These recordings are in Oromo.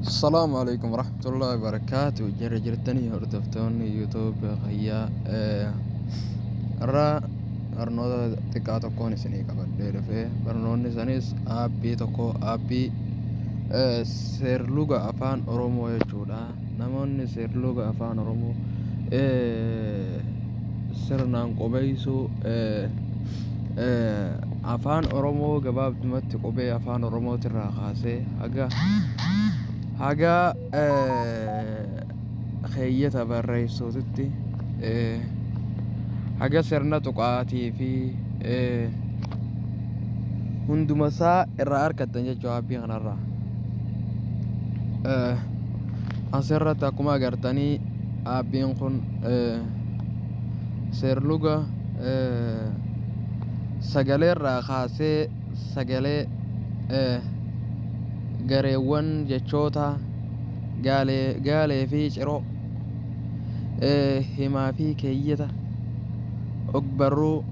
Asalaamu calaykum waraxmatullaahi wabarakaatu. Jara jirtanii hordoftoonni YouTube kiyyaa, irraa barnoota xiqqaa tokkoon isinii qabadhee dhufe. Barnoonni sanis aappii tokko, aappii seerluga Afaan Oromoo jechuudha. Namoonni seerluga Afaan Oromoo sirnaan qubeessuu, Afaan Oromoo gabaabdumatti qubee Afaan Oromootirraa kaasee haga keeyyata barreessuutitti, haga sirna tuqaatii fi hundumasaa irraa argattan jechuudha aappii kanarraa. Asirratti akkuma agartanii aappiin kun seerluga sagaleerraa kaasee sagalee, gareewwan jechoota, gaalee fi ciroo, himaa fi keeyyata, ogbarruu,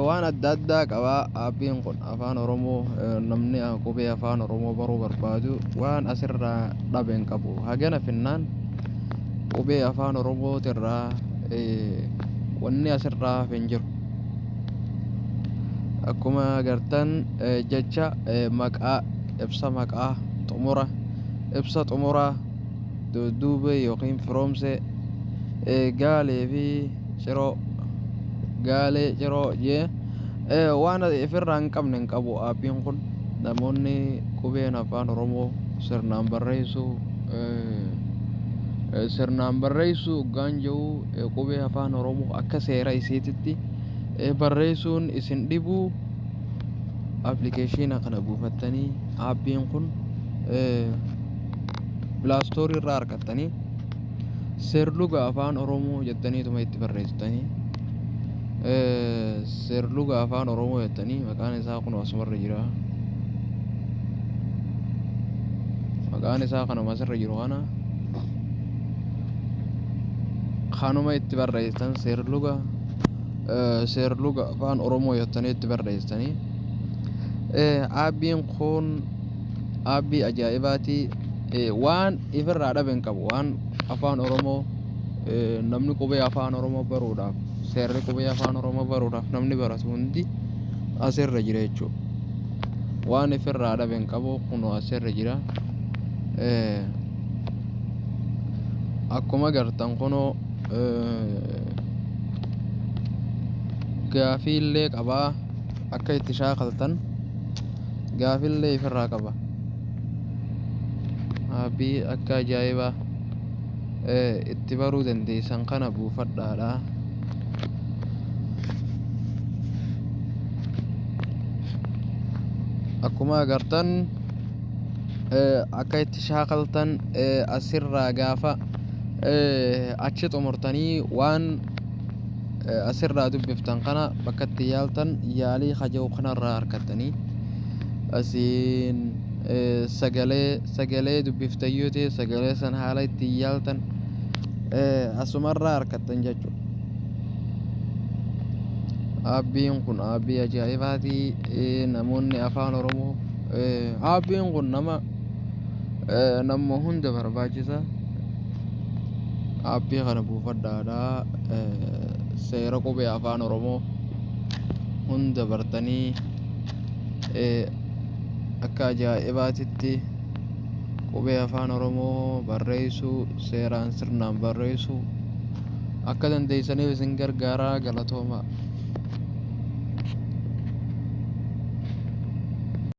waan adda addaa qaba. Aappiin kun Afaan Oromoo, namni qubee Afaan Oromoo baruu barbaadu waan asirraa dhabe hin qabu. Hagana finnaan qubee Afaan Oromootirraa wanni asirraa hafe hin jiru. Akkuma agartan jecha, maqaa, ibsa maqaa, xumura, ibsa xumuraa, dudduubee yookiin firoomsee, gaalee fi ciroo, gaalee ciroo jee waan ifirraa hin qabne hin qabu aappiin kun. Namoonni qubeen Afaan Oromoo sirnaan barreessuu, sirnaan barreessuu hoggaan jiru, qubee Afaan Oromoo akka seera isiititti barreessuun isin dhibuu, appilikeeshiina kana buufattanii, aappiin kun Play Store irraa argattanii, seerluga Afaan Oromoo jettaniituma itti barreessitanii, seerluga Afaan Oromoo jettanii, maqaan isaa kun asumarra jira. Maqaan isaa kanuma asirra jiru kana kanuma itti barreessitan, seerluga Afaan Oromoo jettanii itti barreessitanii. Aappiin kun aappii ajaa'ibaati. Waan ifirraa dhabe hin qabu. Waan Afaan Oromoo, namni qubee Afaan Oromoo baruudhaaf, seerri qubee Afaan Oromoo baruudhaaf namni baratu hundi asirra jira jechuudha. Waan ifirraa dhabe hin qabu, kunoo asirra jira. Akkuma gartan kunoo gaafiillee qabaa, akka itti shaakaltan gaafillee ifirraa qaba. Aappii akka ajaa'ibaa itti baruu dandeessan kana buufadhaadha. Akkuma agartan akka itti shaakaltan asirraa gaafa achi xumurtanii, waan asirraa dubbiftan kana bakka itti yaaltan yaalii kaja'u kanarraa argattanii, asiin sagalee dubbiftan yoo ta'e, sagalee san haala ittiin yaaltan asumarraa argattan jechuudha. Aappiin kun aappii ajaa'ibaati. Namoonni Afaan Oromoo, aappiin kun nama hunda barbaachisa. Aappii kana buufadhaadha. Seera qubee Afaan Oromoo hunda bartanii akka ajaa'ibaatitti qubee Afaan Oromoo barreessuu, seeraan sirnaan barreessuu akka dandeessaniif isin gargaara. Galatooma.